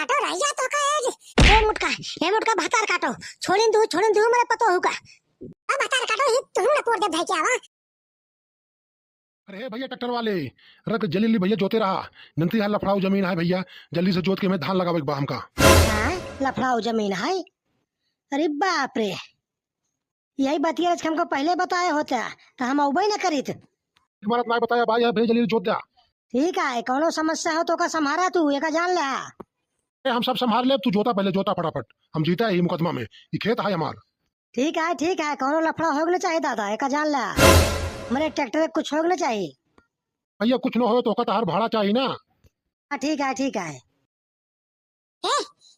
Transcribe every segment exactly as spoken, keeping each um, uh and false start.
काटो रह जा तो का ए, ए मोटका, ए मोटका भतार काटो। छोड़िन दू, छोड़िन दू, मेरे पतो होगा। अब भतार काटो ही तुम ना पोर दे भाई क्या वा? अरे भैया ट्रैक्टर वाले, रख जल्दी जल्दी भैया जोते रहा। जनती है लफड़ाऊ जमीन है भैया, जल्दी से जोत के हमें धान लगावे के बा हमका। हाँ, लफड़ाऊ जमीन है। अरे बाप रे, यही बतिया आज हमको पहले बताए होता तो हम अउबे न करीत। मरत ना बताया भाई, है भैया जल्दी जोत द्या। ठीक है, कौनो समस्या हो तो का संभारा तू, एका जान ले। ए, हम सब संभार लेब, तू जोता पहले, जोता फटाफट, हम जीता ही मुकदमा में, ये खेत है हमार। ठीक है, ठीक है, कौनो लफड़ा होग न चाहिए दादा, एका जान ले। मेरे ट्रैक्टर के कुछ होग न चाहिए। भैया कुछ न हो तो का तहार भाड़ा चाहिए ना। हाँ, ठीक है, ठीक है। ए,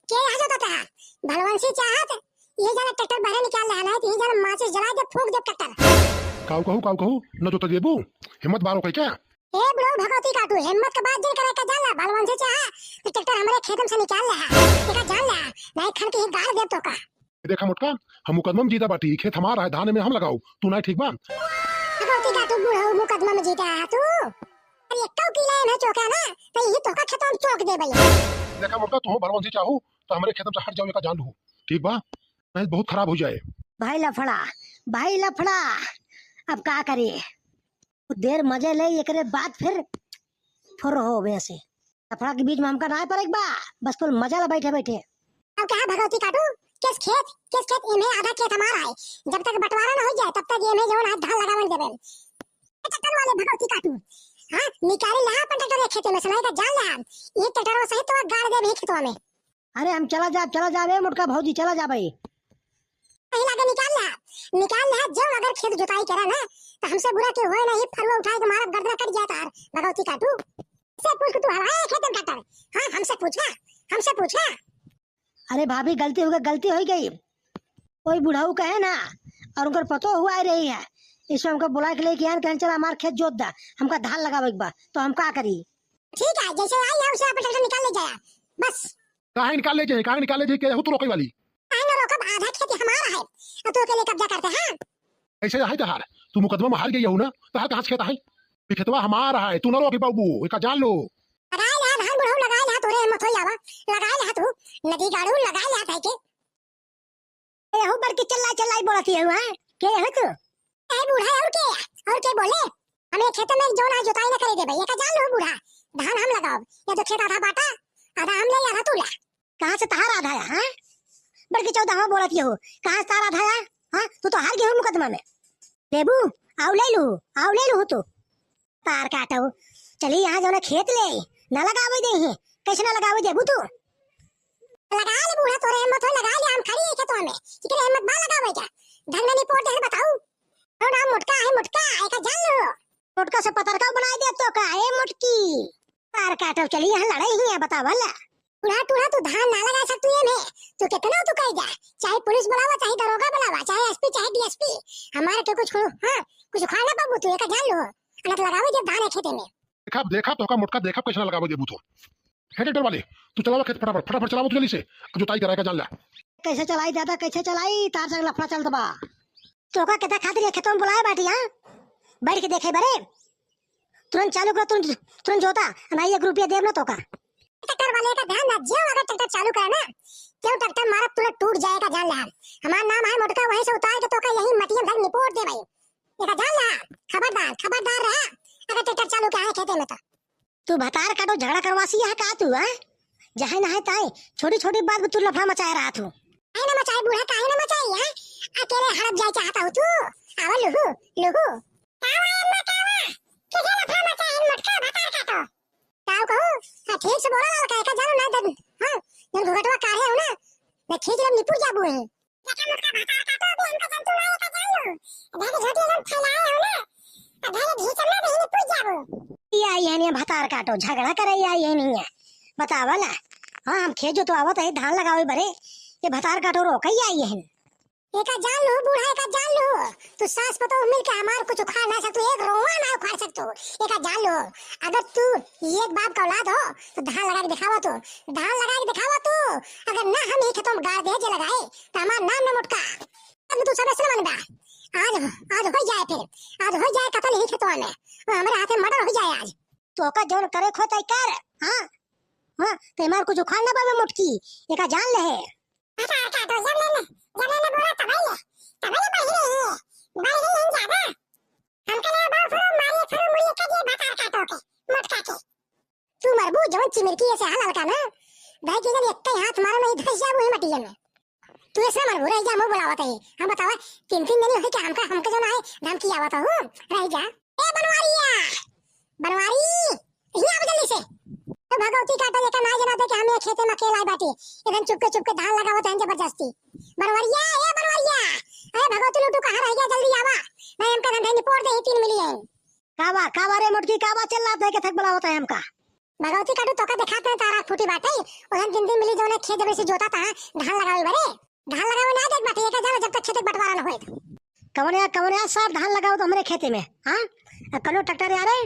के यहाँ जोतत है? भलवंशी चाहत, ये जाना ट्रैक्टर बाहर निकाल रहा है, तो ये जाना माचिस जला दे, फूंक दे ट्रैक्टर। काऊ कहू, काऊ कहू, न जोत देबू, हिम्मत बारो कह क्या? ए, बुढ़ऊ भगवती काटू, हिम्मत के बात जिन करे का जाला, भलवंशी चाहा, तो ट्रैक्टर हमरे खेत में से निकाल रहा है, एका जान रहा, नहीं खन के ही गाड़ दे तो का। देखा मोटका, हम मुकदमा में जीता बाटी, खेत हमारा है, धान में हम लगाओ, तू नहीं ठीक बा? भगवती काटू बुढ़ऊ मुकदमा में जीता है तू? अरे, एक किला में चौका ना, तो यही तोहका खेतवा में चौक दे भैया। देखा मोटका, तू भलवंशी चाहू, तो हमरे खेत में से हट जाओ, एका जान लू, ठीक बा? नहीं, बहुत खराब हो जाए। भाई लफड़ा, भाई लफड़ा, अब का करी? देर मजे ले, एकरे बाद फिर फुर हो वैसे। लफड़ा के बीच में हमका ना पड़े के बा, बस कुल मजा ला बैठे बैठे। अब कहा भगवती काटू, किस खेत, किस खेत, इन्हें आधा खेत हमारा है, जब तक बंटवारा ना हो जाए, तब तक ये में जौन हाथ धान लगावन देबे। ए, ट्रैक्टर वाले भगवती काटू, हाँ, निकाले लहा अपन ट्रैक्टर के खेते में से, नहीं तो जान लहा, ये ट्रैक्टर वो सही तो गाड़ दे भी खेतवा में। अरे हम चला जाब, चला जाब, ए मोटका भौजी, चला जाब भाई। कहीं लागे निकाल लहा, निकाल लहा, जब अगर खेत जुताई करा ना, तो हमसे बुरा के होए नहीं, फरुआ उठाए के मारब, गर्दन कट जाए तार, भगवती काटू। से पूछ के तू हवाए खेत में ट्रैक्टर, हाँ, हमसे पूछा, हमसे पूछा। अरे भाभी, गलती हो गई, गलती हो गई। कोई बुढ़ऊ कहे ना, और उनकर पतो हुआ ही रही है, इसमें हमको बुला के लेके आन, कहन चला हमार खेत जोत दा, हमका धान लगावे के बा, तो हम का करी? ठीक है, जैसे आई है उसे आप ट्रैक्टर निकाल ले जाया, बस। काहे निकाल ले जाए, काहे निकाल ले जाए, के हो तू रोके वाली? काहे ना रोकब, आधा खेत हमारा है, और तू अकेले कब्जा करते हैं। ऐसे है तहार, तू मुकदमा में हार गई हो ना, तहार कहाँ से खेत है? ये खेतवा हमारा है, तू ना रोके बाबू, एका जान लो। लगाए ला धान बुढ़ऊ, लगाए ला, तोरे हिम्मत हो जावा, लगाए ला तू, नदी गाड़ू लगाए ला भाई के। ए, हो बड़की चिल्लाई चिल्लाई बोलत ही हुआ, के हो तू? ए बूढ़ा, और के, और के बोले? हमें खेत में जौन है जुताई न करे देबे, एका जान लो बूढ़ा, धान हम लगाओ, या तो खेत आधा बाटा, आधा हम ले, आधा तू ला। कहाँ से तहार आधा है, हाँ? बड़की चौदह बोलत ही हो, कहाँ से तहार आधा है, हाँ? तू तो हार गई हो मुकदमा में। लेबू, आओ ले लू, आओ ले लू तू। तार काटो, चली यहाँ जौन खेत ले, ना लगावे दे ही, कैसे ना लगावे देबू तू? लगा ले बूढ़ा, तोरे हिम्मत हो, लगा ले, हम खड़ी है खेतवा में। इकरे हिम्मत बा लगावे का? ढंग नहीं पोट है, बताऊ। तो नाम मोटका है, मोटका, एका जान लो। मोटका से पतरका बनाए दे तो का, ए मोटकी? तार काटो, चली यहाँ लड़ाई ही है, बतावा ला। बूढ़ा टूढ़ा, तू धान ना लगा सकतू ये में। तू कितना तू कह जा, चाहे पुलिस बुलावा, चाहे दरोगा बुलावा, चाहे एसपी, चाहे डीएसपी, हमारे तो कुछ, हाँ, कुछ उखाड़ ना पाबू तू, एका जान लो। अनत लगावे जब धान है खेते में। देखा, देखा तो का मोटका, देखा कैसे ना लगावे देबू तो। हे ट्रैक्टर वाले, तू चलावा खेत फटाफट, फटाफट चलावा तू जल्दी से, जुताई कराए का जान ला। कैसे चलाई दादा, कैसे चलाई? तार संग लफड़ा चलत बा। तोका केता खातिर ये खेतवा में बुलाए बाटी, हाँ? बैठ के देखे बरे। तुरंत चालू करो, तुरंत, तुरंत जोता, नहीं एक रुपया देब ना तोका। ट्रैक्टर वाले का ध्यान ना, जो अगर ट्रैक्टर चालू करे ना, क्यों ट्रैक्टर मारब तुरंत टूट जाएगा, जान ले। हमार नाम है मोटका, वहीं से उतार के तोका यही मटिया में धर निपोट दे भाई। एका जान ला, खबरदार, खबरदार रहा, अगर ट्रैक्टर चालू के आए खेते में तो। तू भतार काटो झगड़ा करवासी है का तू, हाँ? जहे नहे ताए, छोटी छोटी बात में तू लफड़ा मचाए रहा तू। काहे ना मचाए बूढ़ा, काहे ना मचाए, हाँ? अकेले हड़प जाए चाहता हो तू? आवा लुहु, लुहु। का हुआ अम्मा, का हुआ? किसे लफड़ा मचाए इन मोटका भतार काटो? का कहू? हाँ, ठीक से बोला लड़का, एका जानो ना दन, हाँ? जन घुघटवा काढ़े हो ना, मैं खींच ले निपुर जाबू है। देखा मोटका भतार काटो, अभी हमको जंतु मारे का जान लो। अबे के झोटी एकदम फैलाए हो ना, अबे के घीचम ना, बहिनी पूछ जाबो। ये आई है नहीं भतार काटो, झगड़ा करे ये आई है नहीं है। बतावा ला। हाँ, हम खेत जोतवावत है, धान लगावे बरे। ये भतार काटो रोके ही आई है। एका जान लो बूढ़ा, एका जान लो। तू सास पतोह मिल के हमार कुछ उखाड़ ना सकतू, एक रोवा ना उखाड़ सकतू। एका जान लो। अगर तू एक बाप का औलाद हो, तो धान लगा के दिखावा तू। धान लगा के दिखावा तू। अगर ना हम ही खेतों में गाड़ दे जे लगाए, तो हमार नाम ना मोटका। अब तू सबे से न मनबा। आज, आज हो जाए फिर, आज हो जाए कतल ही खेतवा में, और हमारे हाथे मर्डर हो जाए आज। तोका जौन करे खो तै कर, हाँ? हाँ, तो हमार कुछ उखाड़ ना पावे मोटकी, एका जान ले है। भतार काटो, जब ले, जब ले बोला तब ले, तब ले बढ़ रही है, बढ़ रही है ज्यादा। हमका ना बाबू फुरो मारिए फुरो मुड़िए करिए भतार काटो के, मोटका के। तू मरबू जवन चिमिरकी ऐसे हाल हल्का ना, भाई के जन एक ही हाथ मारो नहीं धस जाबू ही मटिया में। तू ऐसे मरबू, रह जा, मुँह बुलावत है। हम बतावा, तीन तीन दिन होई के हमका, हमके जौन आए धमकी आवत हो, रह जा। ए बनवारिया, बनवारी, यहाँ आवा जल्दी से। ए भगवती काटो, एका ना जना दे कि हम ये खेते में अकेला आए बाटी। इधर चुपके चुपके धान लगावत हैं जबरदस्ती। बनवारिया, ए बनवारिया, अरे भगवती लूटू कहाँ रह गया, जल्दी आवा। नहीं हमका धंधे निपोर दे ही तीन मिली है। का बा, का बा रे मोटकी, का बा चिल्लात है, के थक बुलावत है हमका? भगवती काटू तोका देखात नहीं तारा फूटी बाटे, ओहन दिन दिन मिली जौने खेत जबरी से जोता ता, धान लगावे बरे, धान लगावे ना देख बाटे, एका जाला जब तक खेत के बंटवारा न होए। कवन या, कवन या सार धान लगावत हमरे खेते में, हाँ? आ कनो ट्रैक्टर यारे,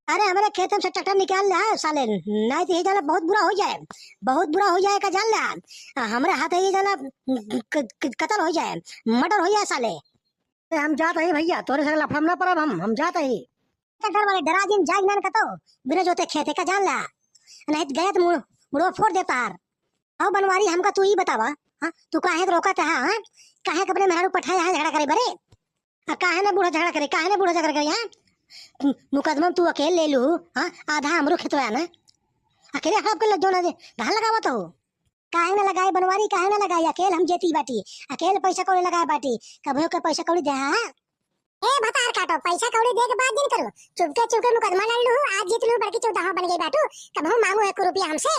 अरे हमरे खेते में से ट्रैक्टर निकाल ले है साले, नहीं तो ये जाला बहुत बुरा हो जाए, बहुत बुरा हो जाए का जान ले। आ हमरे हाथ ये जाला क-, क-, कतल हो जाए, मर्डर हो जाए साले। ए, हम जात हई भइया, तोरे से लफड़ा में ना पड़ब हम, हम जात हई। ट्रैक्टर वाले डरा जिन जाए ना कतो, बिना जोते खेते का जान ला। नहीं तो गए तो मुड़-, मुड़वा फोड़ देता हार। आओ बनवारी, हमका तू ही बतावा, हाँ? तू काहे के रोकत है, हाँ? काहे के अपने मेहरारू पठाए है झगड़ा करे बरे? आ काहे ना बूढ़ा झगड़ा करे, काहे ना बूढ़ा झगड़ा करे, हाँ? मुकदमा तू अकेले ले लू, हाँ? आधा हमरो खेतवा है ना? अकेले हड़प के लग जाओ ना, धान लगावत हो। काहे ना लगाई बनवारी, काहे ना लगाई? अकेल हम जेती बाटी, अकेल पैसा कौड़ी लगाए बाटी, कभो के पैसा कौड़ी दे, हाँ? ए भतार काटो, पैसा कौड़ी दे के बात जिन करो, चुपके चुपके मुकदमा लड़ लू, आज जीत लू, बड़की चौदह बन गई बाटू, कभो मांगू एक रुपया हमसे।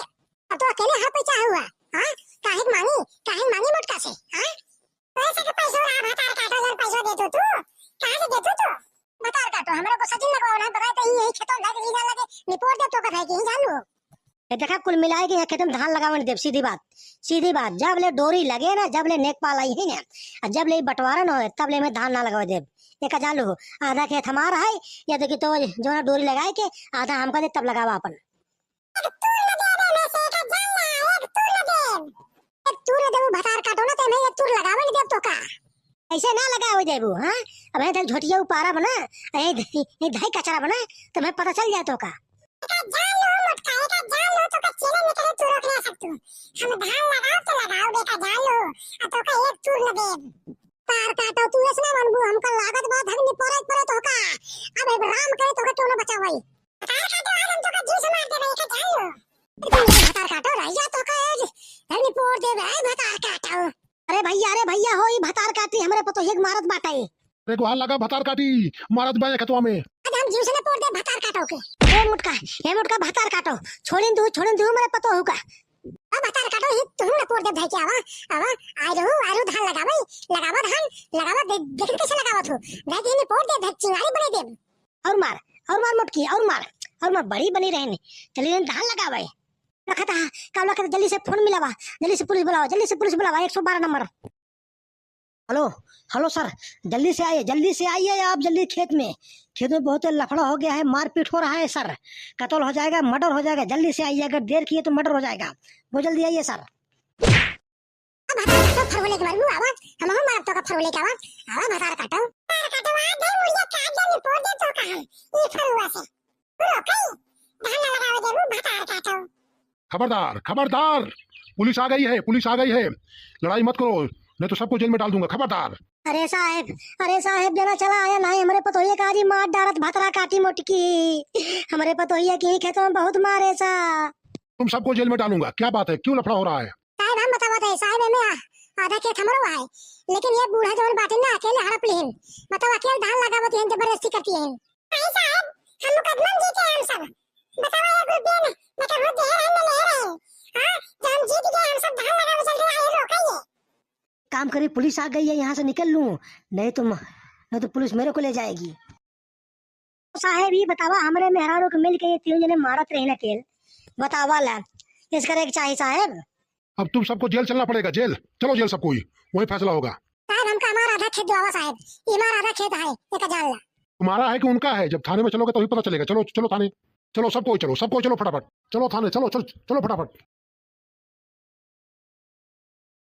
अब तो अकेले हर पैसा हुआ, हाँ? काहे के मांगी, काहे के मांगी मोटका से, हाँ? पैसा के पैसा रहा भतार काटो, जन पैसा दे दो तू, कहाँ से दे दो तू? भतार काटो, हमरा को सचिन लगवाओ ना, बताए तो यही खेतों लग, यही ना लगे, निपोर दे तो कथाई के, यही जान लू। ए देखा, कुल मिलाए के यहाँ खेत में धान लगावे न देब, सीधी बात, सीधी बात। जब ले डोरी लगे ना, जब ले नेकपाल आई ही ना, आ जब ले बंटवारा न होए, तब ले में धान ना लगावे देब। एका जान लो, आधा खेत हमारा है, या देखी तो जो ना डोरी लगाए के आधा हमका दे, तब लगावा अपन। एक तूर न देब में से, एका जान ला, एक तूर न देब। एक तूर न देबू भतार काटो ना, ते में एक तूर लगावे न देब तो का? ऐसे ना लगावे देबू, हाँ? अब है झोटिया उपारा बना, ए, ए, धाई कचरा बना, तो मैं पता चल जाए तो का? एका जान लो मोटका, एका जान लो, तोका चेले निकले तू रोक ना सकतू। हम धान लगाओ तो लगाओ बेटा, जान लो, आ तोका एक तूर न देब। तार काटो तू ऐसना मनबू, हमका लागत बा धक निपोरे पड़े तोका। अब, अब राम करे तोका क्यों ना बचावाई। तार काटो आज हम तोका जी से मार देबे, एका जान लो। तार काटो रह जा तोका आज धक निपोर देबे, ए भतार काटो। अरे भइया, अरे भइया हो, ई भतार काटी हमरे पतोहिया के मारत बाटे। अरे गोहार लगा भतार काटी, मारत बा खेतवा में। आज हम जीव से न पोर दे भतार काटो के। ए मोटका, ए मोटका भतार काटो, छोड़िन दू, छोड़िन दू हमरे पतोहू का। अब भतार काटो ही तुम न पोर दे भाई के आवा, आवा, आइ रहू, आइ रहू धान लगावे, लगावा धान, लगावा दे, देखिन कैसे लगावत हो। भाई के नहीं पोर दे, भाई चिंगारी बने दे। और मार, और मार मोटकी, और मार, और मार, बड़ी बनी रहनी। चलिए धान लगावे। रखा था, का बोला, जल्दी से फोन मिलावा, जल्दी से पुलिस बुलावा, जल्दी से पुलिस बुलावा, एक सौ बारह नंबर। हेलो, हेलो सर, जल्दी से आइए, जल्दी से आइए आप, जल्दी खेत में, खेत में बहुत लफड़ा हो गया है, मारपीट हो रहा है सर, कत्ल हो जाएगा, मर्डर हो जाएगा, जल्दी से आइए, अगर देर किए तो मर्डर हो जाएगा, बहुत जल्दी आइए सर। अब भतार काटो फरवले के मारू आवाज, हमहू मारब तो का फरवले के आवाज, आवा भतार काटो। भतार काटो, आ दे मुड़िया काट दे, निपोर दे तो का हम, ई फरुआ से। पूरो कई, धान ना लगावे देबू, भतार काटो। खबरदार, खबरदार, पुलिस आ गई है, पुलिस आ गई है, लड़ाई मत करो, नहीं तो सबको जेल में डाल दूंगा, खबरदार। अरे साहेब, अरे साहेब, जना चला आया नाही, हमरे पतोहिया का आज ही मार डारत भतरा काटी मोटकी, हमरे पतोहिया की खेतों में बहुत मारे सा। तुम सबको जेल में डालूंगा, क्या बात है, क्यों लफड़ा हो रहा है? साहेब, हम बतावत है, साहेब, एमे आ-, आधा खेत हमरो है, लेकिन ये बूढ़ा जवन बाटे ना, अकेले हड़प लिहिन, मतलब अकेले धान लगावत हिन, जबरदस्ती करती हिन। नहीं साहेब, हम मुकदमा में जीते हैं हम सब। बतावा, एक रुपया न, न तो बहुत जहर है, न लेहर है। हाँ, जो हम जीत गए, हम सब धान लगावे चल रहा है, रोका ये। काम करी, पुलिस आ गई है, यहाँ से निकल लूँ, नहीं तो म-, नहीं तो पुलिस मेरे को ले जाएगी। साहेब, ई बतावा, हमरे मेहरारू के मिल के ये तीन जने मारत रहे ना तेल, बतावा ला, इसका एक चाही साहेब। अब तुम सबको जेल चलना पड़ेगा, जेल। चलो जेल सब कोई, वहीं फैसला होगा। साहेब, हमका हमारा आधा खेत दो आवा साहेब, ये हमारा आधा खेत है, ये का जान ला। तुम्हारा है कि उनका है? जब थाने में चलोगे तभी पता चलेगा। चलो, चलो थाने, चलो सब कोई, चलो सब कोई, चलो फटाफट, चलो थाने, चलो, चलो, चलो फटाफट।